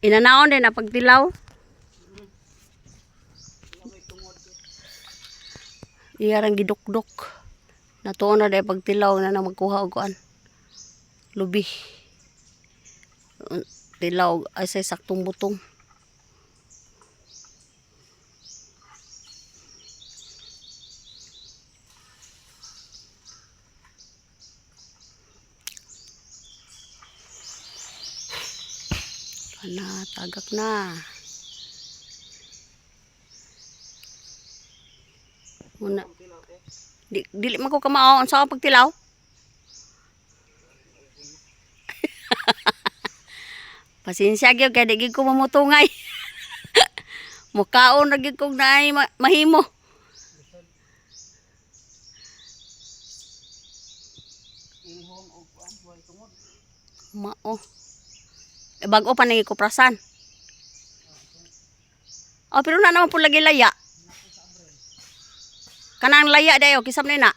Inanaon din na pagtilaw. Iyarang gidukdok. Natuon na dahil pagtilaw na na magkuha og kuan. Lubi. Tilaw ay sa saktong butong. Ana, tagak na. Muna. Di, dili man ko kamao unsa akong pagtilaw. Pasensya gyud kay di gyud ko mamutungay. Mukaon ra gyud kog naay mahimo. Ilhon og kuan, way tungod. Mao. Eh, bag-o pa nang ikuprasan. Oh, pero na naman po lagi laya. Kanang laya dayo, kisam na na.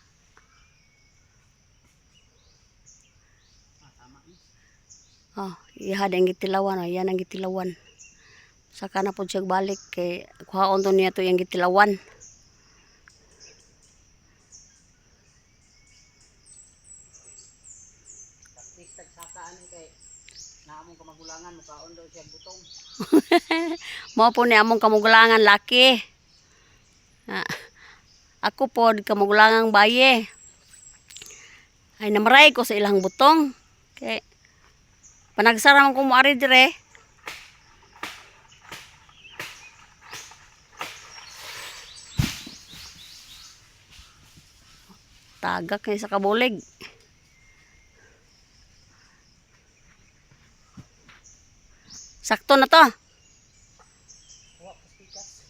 Oh, iha ang gitilawan, oh, yan ang gitilawan. Saka na po siya balik kay kuhaon to niya to yung gitilawan. Practice tag saka ani kay naamong kamagulangan mukaon daw siya butong. Mao po ni among kamugulangan laki. Ah, ako pod kamugulangang baye. Ay namaray ko sa ilang butong. Kay panagsara man ko moari dire. Tagak ni sa kabulig. Sakto na to. Wa pikas.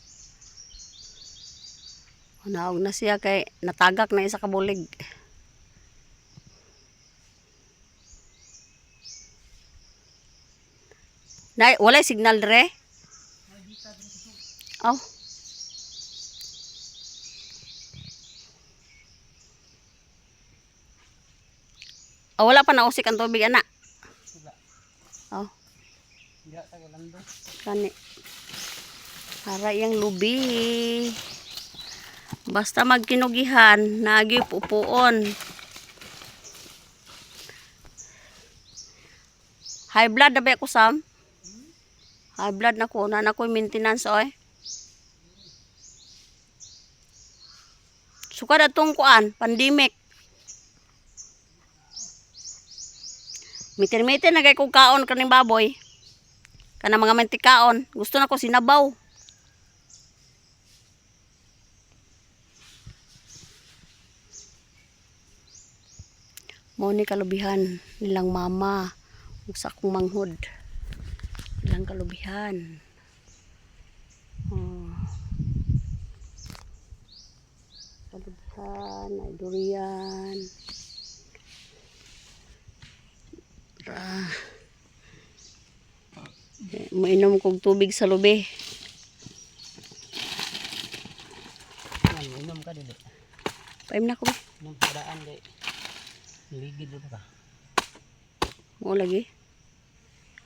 Naog na siya kay natagak na isa kabulig. Na walay signal dire. Oh. Oh, wala pa nausik ang tubig ana. Wala. Oh, Diha sa Rolando. kani. Para iyang lubi. Basta magkinugihan, nagi pupuon. High blood na ba ako, Sam? High blood na ko. Na ko maintenance, oy. Suka na tong kuan, pandemic. Mitir-mitir na kay kong kaon kaning baboy. Kana mga mantikaon. Gusto na ko sinabaw. Mao ni kalubihan nilang mama ug sa akong manghod. Nilang kalubihan. Oh. Kalubihan, ay durian. Ra. Eh, mainom kog tubig sa lubi. Man, inom ka dili. Paim na ko ba? Inom padaan kay ligid ra ba ka? Mao lagi.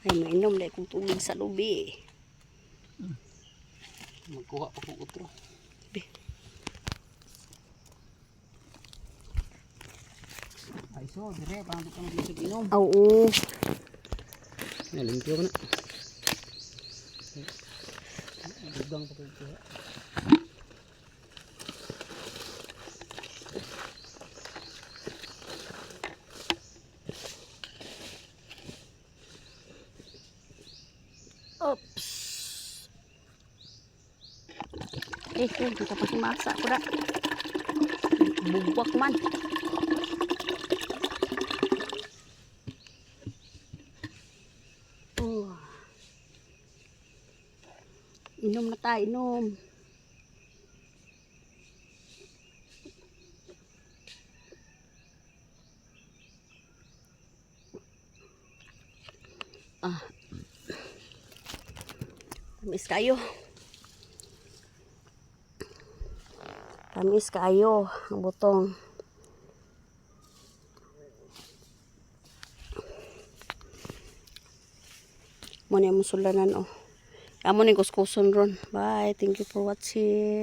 Ay, mainom dahil kong tubig sa lubi. Magkuha pa kog utro. Bi. Ay so, dire pa ka maglisod inom. Oo. Na limpyo ko na. Dugang pa kog kuha. Oops. Eh, eh, kita pa masa ko na. Bugwak man. Oh. Inom na tayo, inom. Ah. Tamis kayo. Tamis kayo ang butong. Mo ni among sulanan, oh. Amo ni kuskuson ron. Bye. Thank you for watching.